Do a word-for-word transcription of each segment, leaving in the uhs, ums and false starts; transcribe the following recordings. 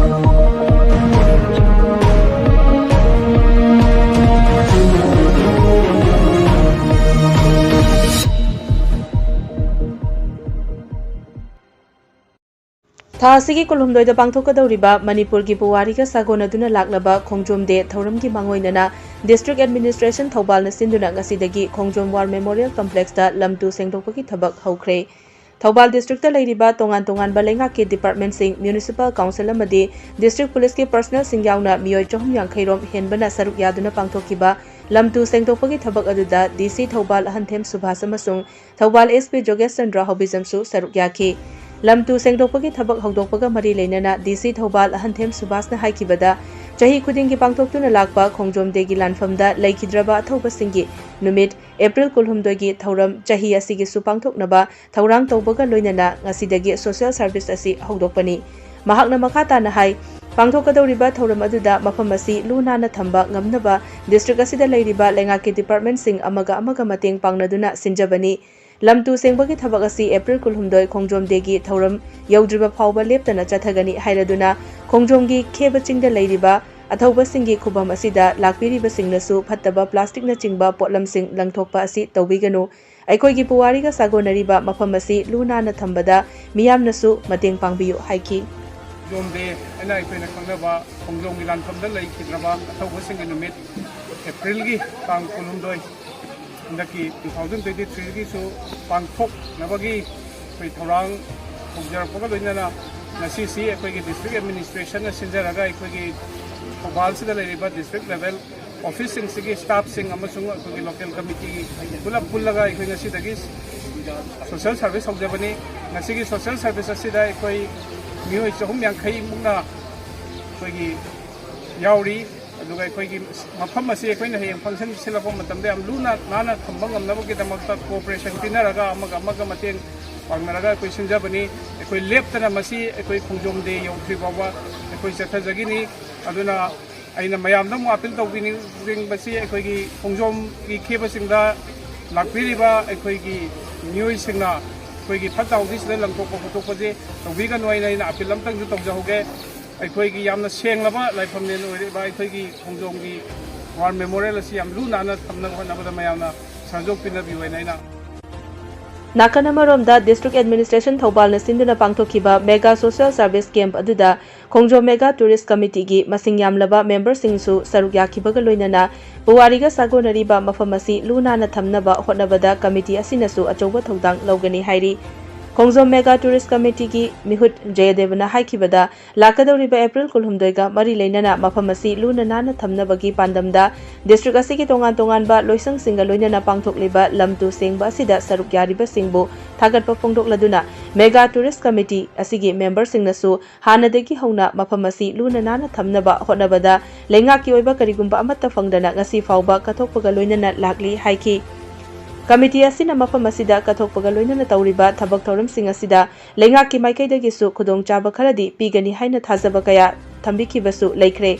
ꯊꯥ ꯑꯁꯤꯒꯤ ꯀꯨꯟꯍꯨꯝꯗꯣꯏꯗ ꯄꯥꯡꯊꯣꯛꯀꯗꯧꯔꯤꯕ ꯃꯅꯤꯄꯨꯔꯒꯤ ꯄꯨꯋꯥꯔꯤꯒ ꯁꯥꯒꯣꯟꯅꯗꯨꯅ ꯂꯥꯛꯂꯕ ꯈꯣꯡꯖꯣꯝ ꯗꯦ ꯊꯧꯔꯝꯒꯤ ꯃꯥꯡꯑꯣꯏꯅꯅ District Administration ꯊꯧꯕꯥꯜꯅ ꯁꯤꯟꯗꯨꯅ ꯉꯁꯤꯗꯒꯤ ꯈꯣꯡꯖꯣꯝ War Memorial Complexꯇ ꯂꯝ ꯇꯨ ꯁꯦꯡꯗꯣꯛꯄꯒꯤ ꯊꯕꯛ ꯍꯧꯈ꯭ꯔꯦ꯫ ꯊꯧꯕꯥꯜ districtꯇ ꯂꯩꯔꯤꯕ ꯇꯣꯉꯥꯟ ꯇꯣꯉꯥꯟꯕ ꯂꯩꯉꯥꯛꯀꯤ departmentꯁꯤꯡ, municipal council ꯑꯃꯗꯤ district policeꯀꯤ personnelꯁꯤꯡ ꯌꯥꯎꯅ ꯃꯤꯑꯣꯏ ꯆꯍꯨꯝ ꯌꯥꯡꯈꯩ ꯔꯣꯝ ꯍꯦꯟꯕꯅ ꯁꯔꯨꯛ ꯌꯥꯗꯨꯅ ꯄꯥꯡꯊꯣꯛꯈꯤꯕ ꯂꯝ ꯇꯨ ꯁꯦꯡꯗꯣꯛꯄꯒꯤ ꯊꯕꯛ ꯑꯗꯨꯗ D C ꯊꯧꯕꯥꯜ ꯑꯍꯟꯊꯦꯝ ꯁꯨꯚꯥꯁ ꯑꯃꯁꯨꯡ ꯊꯧꯕꯥꯜ S P ꯖꯣꯒꯦꯁ ꯆꯟꯗ꯭ꯔ ꯍꯥꯎꯕꯤꯖꯝꯁꯨ ꯁꯔꯨꯛ ꯌꯥꯈꯤ꯫ ꯂꯝ ꯇꯨ ꯁꯦꯡꯗꯣꯛꯄꯒꯤ ꯊꯕꯛ ꯍꯧꯗꯣꯛꯄꯒ ꯃꯔꯤ ꯂꯩꯅꯅ D C ꯊꯧꯕꯥꯜ ꯑꯍꯟꯊꯦꯝ ꯁꯨꯚꯥꯁꯅ ꯍꯥꯏꯈꯤꯕꯗ, ꯆꯍꯤ ꯈꯨꯗꯤꯡꯒꯤ ꯄꯥꯡꯊꯣꯛꯇꯨꯅ ꯂꯥꯛꯄ ꯈꯣꯡꯖꯣꯝ ꯗꯦꯒꯤ ꯂꯥꯟꯐꯝꯗ ꯂꯩꯈꯤꯗ꯭ꯔꯕ ꯑꯊꯧꯕꯁꯤꯡꯒꯤ ꯅꯨꯃꯤꯠ April ꯀꯨꯟꯍꯨꯝꯗꯣꯏꯒꯤ ꯊꯧꯔꯝ ꯆꯍꯤ ꯑꯁꯤꯒꯤꯁꯨ ꯄꯥꯡꯊꯣꯛꯅꯕ ꯊꯧꯔꯥꯡ ꯇꯧꯕꯒ ꯂꯣꯏꯅꯅ ꯉꯁꯤꯗꯒꯤ social service ꯑꯁꯤ ꯍꯧꯗꯣꯛꯄꯅꯤ꯫ ꯃꯍꯥꯛꯅ ꯃꯈꯥ ꯇꯥꯅ ꯍꯥꯏ, ꯄꯥꯡꯊꯣꯛꯀꯗꯧꯔꯤꯕ ꯊꯧꯔꯝ ꯑꯗꯨꯗ ꯃꯐꯝ ꯑꯁꯤ ꯂꯨ ꯅꯥꯟꯅ ꯊꯝꯕ ꯉꯝꯅꯕ district ꯑꯁꯤꯗ ꯂꯩꯔꯤꯕ ꯂꯩꯉꯥꯛꯀꯤ departmentꯁꯤꯡ ꯑꯃꯒ ꯑꯃꯒ ꯃꯇꯦꯡ ꯄꯥꯡꯅꯗꯨꯅ ꯁꯤꯟꯖꯕꯅꯤ꯫ ꯂꯝ ꯇꯨ ꯁꯦꯡꯕꯒꯤ ꯊꯕꯛ ꯑꯁꯤ April ꯀꯨꯟꯍꯨꯝꯗꯣꯏ ꯈꯣꯡꯖꯣꯝ ꯗꯦꯒꯤ ꯊꯧꯔꯝ ꯌꯧꯗ꯭ꯔꯤꯕ ꯐꯥꯎꯕ ꯂꯦꯞꯇꯅ ꯆꯠꯊꯒꯅꯤ ꯍꯥꯏꯔꯗꯨꯅ, ꯈꯣꯡꯖꯣꯝꯒꯤ ꯈꯦꯕ ꯆꯤꯡꯗ ꯂꯩꯔꯤꯕ ꯑꯊꯧꯕꯁꯤꯡꯒꯤ ꯈꯨꯕꯝ ꯑꯁꯤꯗ ꯂꯥꯛꯄꯤꯔꯤꯕꯁꯤꯡꯅꯁꯨ ꯐꯠꯇꯕ plasticꯅꯆꯤꯡꯕ ꯄꯣꯠꯂꯝꯁꯤꯡ ꯂꯪꯊꯣꯛꯄ ꯑꯁꯤ ꯇꯧꯕꯤꯒꯅꯨ꯫ ꯑꯩꯈꯣꯏꯒꯤ ꯄꯨꯋꯥꯔꯤꯒ ꯁꯥꯒꯣꯟꯅꯔꯤꯕ ꯃꯐꯝ ꯑꯁꯤ ꯂꯨ ꯅꯥꯟꯅ ꯊꯝꯕꯗ ꯃꯤꯌꯥꯝꯅꯁꯨ ꯃꯇꯦꯡ ꯄꯥꯡꯕꯤꯌꯨ ꯍꯥꯏꯈꯤ꯫ ꯈꯣꯡꯖꯣꯝ ꯗꯦ ꯍꯥꯏꯅ ꯑꯩꯈꯣꯏꯅ ꯈꯪꯅꯕ ꯈꯣꯡꯖꯣꯝꯒꯤ ꯂꯥꯟꯐꯝꯗ ꯂꯩꯈꯤꯗ꯭ꯔꯕ ꯑꯊꯧꯕꯁꯤꯡꯒꯤ ꯅꯨꯃꯤꯠ, Aprilꯒꯤ ꯇꯥꯡ ꯀꯨꯟꯍꯨꯝꯗꯣꯏ, ꯍꯟꯗꯛꯀꯤ two thousand twenty threeꯒꯤꯁꯨ ꯄꯥꯡꯊꯣꯛꯅꯕꯒꯤ ꯑꯩꯈꯣꯏ ꯊꯧꯔꯥꯡ ꯍꯧꯖꯔꯛꯄꯒ ꯂꯣꯏꯅꯅ ꯉꯁꯤꯁꯤ ꯑꯩꯈꯣꯏꯒꯤ district administrationꯅ ꯁꯤꯟꯖꯔꯒ ꯑꯩꯈꯣꯏꯒꯤ ꯊꯧꯕꯥꯜꯁꯤꯗ ꯂꯩꯔꯤꯕ district level officeꯁꯤꯡꯁꯤꯒꯤ staffꯁꯤꯡ ꯑꯃꯁꯨꯡ ꯑꯩꯈꯣꯏꯒꯤ local committee ꯄꯨꯂꯞ ꯄꯨꯜꯂꯒ ꯑꯩꯈꯣꯏ ꯉꯁꯤꯗꯒꯤ social service ꯍꯧꯖꯕꯅꯤ꯫ ꯉꯁꯤꯒꯤ social service ꯑꯁꯤꯗ ꯑꯩꯈꯣꯏ ꯃꯤꯑꯣꯏ ꯆꯍꯨꯝ ꯌꯥꯡꯈꯩ ꯃꯨꯛꯅ ꯑꯩꯈꯣꯏꯒꯤ ꯌꯥꯎꯔꯤ꯫ ꯑꯗꯨꯒ ꯑꯩꯈꯣꯏꯒꯤ ꯃꯐꯝ ꯑꯁꯤ ꯑꯩꯈꯣꯏꯅ ꯍꯌꯦꯡ function ꯁꯤꯜꯂꯛꯄ ꯃꯇꯝꯗ ꯌꯥꯝ ꯂꯨꯅ ꯅꯥꯟꯅ ꯊꯝꯕ ꯉꯝꯅꯕꯒꯤꯗꯃꯛꯇ cooperation ꯄꯤꯅꯔꯒ, ꯑꯃꯒ ꯑꯃꯒ ꯃꯇꯦꯡ ꯄꯥꯡꯅꯔꯒ ꯑꯩꯈꯣꯏ ꯁꯤꯟꯖꯕꯅꯤ꯫ ꯑꯩꯈꯣꯏ ꯂꯦꯞꯇꯅ ꯃꯁꯤ ꯑꯩꯈꯣꯏ ꯈꯣꯡꯖꯣꯝ ꯗꯦ ꯌꯧꯗ꯭ꯔꯤ ꯐꯥꯎꯕ ꯑꯩꯈꯣꯏ ꯆꯠꯊꯖꯒꯤꯅꯤ꯫ ꯑꯗꯨꯅ ꯑꯩꯅ ꯃꯌꯥꯝꯗ ꯑꯃꯨꯛ appeal ꯇꯧꯕꯤꯅꯤꯡꯕꯁꯤ, ꯑꯩꯈꯣꯏꯒꯤ ꯈꯣꯡꯖꯣꯝꯒꯤ ꯈꯦꯕꯁꯤꯡꯗ ꯂꯥꯛꯄꯤꯔꯤꯕ ꯑꯩꯈꯣꯏꯒꯤ ꯃꯤꯑꯣꯏꯁꯤꯡꯅ ꯑꯩꯈꯣꯏꯒꯤ ꯐꯠꯇ ꯍꯥꯎꯗꯤꯁꯤꯗ ꯂꯪꯊꯣꯛꯄ ꯈꯣꯠꯇꯣꯛꯄꯁꯦ ꯇꯧꯕꯤꯒꯅꯨ ꯍꯥꯏꯅ ꯑꯩꯅ appeal ꯑꯝꯇꯪꯁꯨ ꯇꯧꯖꯍꯧꯒꯦ꯫ ꯑꯩꯈꯣꯏꯒꯤ ꯌꯥꯝꯅ ꯁꯦꯡꯂꯕ ꯂꯥꯏꯐꯝꯂꯦꯟ ꯑꯣꯏꯔꯤꯕ ꯑꯩꯈꯣꯏꯒꯤ ꯈꯣꯡꯖꯣꯝꯒꯤ ꯋꯥꯔ ꯃꯦꯃꯣꯔꯤꯌꯦꯜ ꯑꯁꯤ ꯌꯥꯝ ꯂꯨ ꯅꯥꯟꯅ ꯊꯝꯅꯕ ꯍꯣꯠꯅꯕꯗ ꯃꯌꯥꯝꯅ ꯁꯍꯖꯣꯛ ꯄꯤꯅꯕꯤꯌꯨ ꯍꯥꯏꯅ ꯑꯩꯅ ꯅꯥꯀꯟ ꯑꯃꯔꯣꯝꯗ, District Administration ꯊꯧꯕꯥꯜꯅ ꯁꯤꯟꯗꯨꯅ ꯄꯥꯡꯊꯣꯛꯈꯤꯕ Mega Social Service Camp ꯑꯗꯨꯗ ꯈꯣꯡꯖꯣꯝ Mega Tourist Committeeꯒꯤ ꯃꯁꯤꯡ ꯌꯥꯝꯂꯕ memberꯁꯤꯡꯁꯨ ꯁꯔꯨꯛ ꯌꯥꯈꯤꯕꯒ ꯂꯣꯏꯅꯅ ꯄꯨꯋꯥꯔꯤꯒ ꯁꯥꯒꯣꯟꯅꯔꯤꯕ ꯃꯐꯝ ꯑꯁꯤ ꯂꯨ ꯅꯥꯟꯅ ꯊꯝꯅꯕ ꯍꯣꯠꯅꯕꯗ committee ꯑꯁꯤꯅꯁꯨ ꯑꯆꯧꯕ ꯊꯧꯗꯥꯡ ꯂꯧꯒꯅꯤ ꯍꯥꯏꯔꯤ꯫ ꯈꯣꯡꯖꯣꯝ Mega Tourist Committeeꯒꯤ ꯃꯤꯍꯨꯠ ꯖꯌꯗꯦꯕꯅ ꯍꯥꯏꯈꯤꯕꯗ, ꯂꯥꯛꯀꯗꯧꯔꯤꯕ April ꯀꯨꯟꯍꯨꯝꯗꯣꯏꯒ ꯃꯔꯤ ꯂꯩꯅꯅ ꯃꯐꯝ ꯑꯁꯤ ꯂꯨꯅ ꯅꯥꯟꯅ ꯊꯝꯅꯕꯒꯤ ꯄꯥꯟꯗꯝꯗ district ꯑꯁꯤꯒꯤ ꯇꯣꯉꯥꯟ ꯇꯣꯉꯥꯟꯕ ꯂꯣꯏꯁꯪꯁꯤꯡꯒ ꯂꯣꯏꯅꯅ ꯄꯥꯡꯊꯣꯛꯂꯤꯕ ꯂꯝ ꯇꯨ ꯁꯦꯡꯕ ꯑꯁꯤꯗ ꯁꯔꯨꯛ ꯌꯥꯔꯤꯕꯁꯤꯡꯕꯨ ꯊꯥꯒꯠꯄ ꯐꯣꯡꯗꯣꯛꯂꯗꯨꯅ, Mega Tourist Committee ꯑꯁꯤꯒꯤ memberꯁꯤꯡꯅꯁꯨ ꯍꯥꯟꯅꯗꯒꯤ ꯍꯧꯅ ꯃꯐꯝ ꯑꯁꯤ ꯂꯨꯅ ꯅꯥꯟꯅ ꯊꯝꯅꯕ ꯍꯣꯠꯅꯕꯗ ꯂꯩꯉꯥꯛꯀꯤ ꯑꯣꯏꯕ ꯀꯔꯤꯒꯨꯝꯕ ꯑꯃꯠꯇ ꯐꯪꯗꯅ ꯉꯁꯤ ꯐꯥꯎꯕ ꯀꯠꯊꯣꯛꯄꯒ ꯂꯣꯏꯅꯅ ꯂꯥꯛꯂꯤ ꯍꯥꯏꯈꯤ꯫ Committee ꯑꯁꯤꯅ ꯃꯐꯝ ꯑꯁꯤꯗ ꯀꯠꯊꯣꯛꯄꯒ ꯂꯣꯏꯅꯅ ꯇꯧꯔꯤꯕ ꯊꯕꯛ ꯊꯧꯔꯝꯁꯤꯡ ꯑꯁꯤꯗ ꯂꯩꯉꯥꯛꯀꯤ ꯃꯥꯏꯀꯩꯗꯒꯤꯁꯨ ꯈꯨꯗꯣꯡꯆꯥꯕ ꯈꯔꯗꯤ ꯄꯤꯒꯅꯤ ꯍꯥꯏꯅ ꯊꯥꯖꯕ ꯀꯌꯥ ꯊꯝꯕꯤꯈꯤꯕꯁꯨ ꯂꯩꯈ꯭ꯔꯦ꯫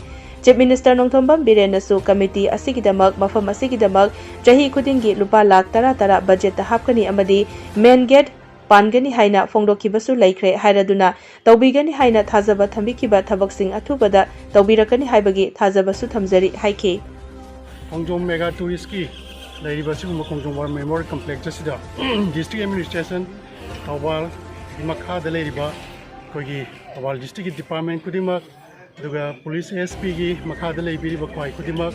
Chief Minister ꯅꯣꯡꯊꯣꯝꯕꯝ ꯕꯤꯔꯦꯟꯅꯁꯨ committee ꯑꯁꯤꯒꯤꯗꯃꯛ, ꯃꯐꯝ ꯑꯁꯤꯒꯤꯗꯃꯛ ꯆꯍꯤ ꯈꯨꯗꯤꯡꯒꯤ ꯂꯨꯄꯥ ꯂꯥꯈ ꯇꯔꯥ ꯇꯔꯥ budgetꯇ ꯍꯥꯞꯀꯅꯤ ꯑꯃꯗꯤ main gate ꯄꯥꯟꯒꯅꯤ ꯍꯥꯏꯅ ꯐꯣꯡꯗꯣꯛꯈꯤꯕꯁꯨ ꯂꯩꯈ꯭ꯔꯦ ꯍꯥꯏꯔꯗꯨꯅ, ꯇꯧꯕꯤꯒꯅꯤ ꯍꯥꯏꯅ ꯊꯥꯖꯕ ꯊꯝꯕꯤꯈꯤꯕ ꯊꯕꯛꯁꯤꯡ ꯑꯊꯨꯕꯗ ꯇꯧꯕꯤꯔꯛꯀꯅꯤ ꯍꯥꯏꯕꯒꯤ ꯊꯥꯖꯕꯁꯨ ꯊꯝꯖꯔꯤ ꯍꯥꯏꯈꯤ꯫ ꯈꯣꯡꯖꯣꯝ Mega Touristꯀꯤ ꯂꯩꯔꯤꯕ ꯑꯁꯤꯒꯨꯝꯕ ꯈꯣꯡꯖꯣꯝ War Memorial Complex ꯑꯁꯤꯗ District Administration ꯊꯧꯕꯥꯜꯒꯤ ꯃꯈꯥꯗ ꯂꯩꯔꯤꯕ ꯑꯩꯈꯣꯏꯒꯤ ꯊꯧꯕꯥꯜ districtꯀꯤ department ꯈꯨꯗꯤꯡꯃꯛ, ꯑꯗꯨꯒ police S Pꯒꯤ ꯃꯈꯥꯗ ꯂꯩꯕꯤꯔꯤꯕ ꯈ꯭ꯋꯥꯏ ꯈꯨꯗꯤꯡꯃꯛ,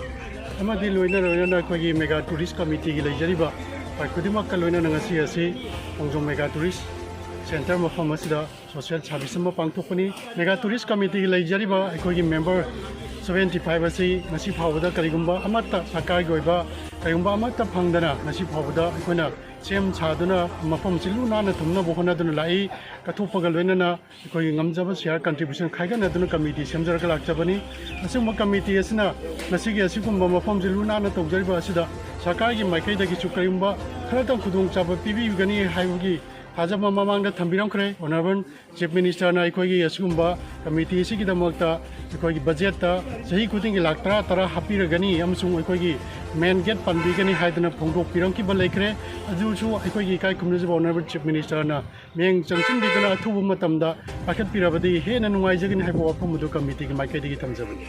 ꯑꯃꯗꯤ ꯂꯣꯏꯅ ꯂꯣꯏꯅꯅ ꯑꯩꯈꯣꯏꯒꯤ Mega Tourist Committeeꯒꯤ ꯂꯩꯖꯔꯤꯕ ꯈ꯭ꯋꯥꯏ ꯈꯨꯗꯤꯡꯃꯛꯀ ꯂꯣꯏꯅꯅ ꯉꯁꯤ ꯑꯁꯤ ꯈꯣꯡꯖꯣꯝ Mega Tourist Centre ꯃꯐꯝ ꯑꯁꯤꯗ social service ꯑꯃ ꯄꯥꯡꯊꯣꯛꯄꯅꯤ꯫ Mega Tourist Committeeꯒꯤ ꯂꯩꯖꯔꯤꯕ ꯑꯩꯈꯣꯏꯒꯤ member seventy five ꯑꯁꯤ ꯉꯁꯤ ꯐꯥꯎꯕꯗ ꯀꯔꯤꯒꯨꯝꯕ ꯑꯃꯠꯇ ꯁꯔꯀꯥꯔꯒꯤ ꯑꯣꯏꯕ ꯀꯔꯤꯒꯨꯝꯕ ꯑꯃꯠꯇ ꯐꯪꯗꯅ ꯉꯁꯤ ꯐꯥꯎꯕꯗ ꯑꯩꯈꯣꯏꯅ ꯁꯦꯝ ꯁꯥꯗꯨꯅ ꯃꯐꯝꯁꯤ ꯂꯨ ꯅꯥꯟꯅ ꯊꯝꯅꯕ ꯍꯣꯠꯅꯗꯨꯅ ꯂꯥꯛꯏ꯫ ꯀꯠꯊꯣꯛꯄꯒ ꯂꯣꯏꯅꯅ ꯑꯩꯈꯣꯏꯒꯤ ꯉꯝꯖꯕ share contribution ꯈꯥꯏꯒꯠꯅꯗꯨꯅ committee ꯁꯦꯝꯖꯔꯒ ꯂꯥꯛꯆꯕꯅꯤ꯫ ꯑꯁꯤꯒꯨꯝꯕ committee ꯑꯁꯤꯅ ꯉꯁꯤꯒꯤ ꯑꯁꯤꯒꯨꯝꯕ ꯃꯐꯝꯁꯤ ꯂꯨ ꯅꯥꯟꯅ ꯇꯧꯖꯔꯤꯕ ꯑꯁꯤꯗ ꯁꯔꯀꯥꯔꯒꯤ ꯃꯥꯏꯀꯩꯗꯒꯤꯁꯨ ꯀꯔꯤꯒꯨꯝꯕ ꯈꯔꯇꯪ ꯈꯨꯗꯣꯡꯆꯥꯕ ꯄꯤꯕꯤꯒꯅꯤ ꯍꯥꯏꯕꯒꯤ ꯊꯥꯖꯕ ꯃꯃꯥꯡꯗ ꯊꯝꯕꯤꯔꯝꯈ꯭ꯔꯦ꯫ Honourable Chief Minister ꯅ ꯑꯩꯈꯣꯏꯒꯤ ꯑꯁꯤꯒꯨꯝꯕ committee ꯑꯁꯤꯒꯤꯗꯃꯛꯇ ꯑꯩꯈꯣꯏꯒꯤ budget ꯇ ꯆꯍꯤ ꯈꯨꯗꯤꯡꯒꯤ ꯂꯥꯛ ꯇꯔꯥ ꯇꯔꯥ ꯍꯥꯞꯄꯤꯔꯒꯅꯤ ꯑꯃꯁꯨꯡ ꯑꯩꯈꯣꯏꯒꯤ main gate ꯄꯥꯟꯕꯤꯒꯅꯤ ꯍꯥꯏꯗꯅ ꯐꯣꯡꯗꯣꯛꯄꯤꯔꯝꯈꯤꯕ ꯂꯩꯈ꯭ꯔꯦ꯫ ꯑꯗꯨꯁꯨ ꯑꯩꯈꯣꯏꯒꯤ ꯏꯀꯥꯏ ꯈꯨꯝꯅꯖꯕ Honourable Chief Minister ꯅ ꯃꯤꯠꯌꯦꯡ ꯆꯪꯁꯤꯟꯕꯤꯗꯨꯅ ꯑꯊꯨꯕ ꯃꯇꯝꯗ ꯄꯥꯏꯈꯠꯄꯤꯔꯕꯗꯤ ꯍꯦꯟꯅ ꯅꯨꯡꯉꯥꯏꯖꯒꯅꯤ ꯍꯥꯏꯕ ꯋꯥꯐꯝ ꯑꯗꯨ committee ꯒꯤ ꯃꯥꯏꯀꯩꯗꯒꯤ ꯊꯝꯖꯕꯅꯤ꯫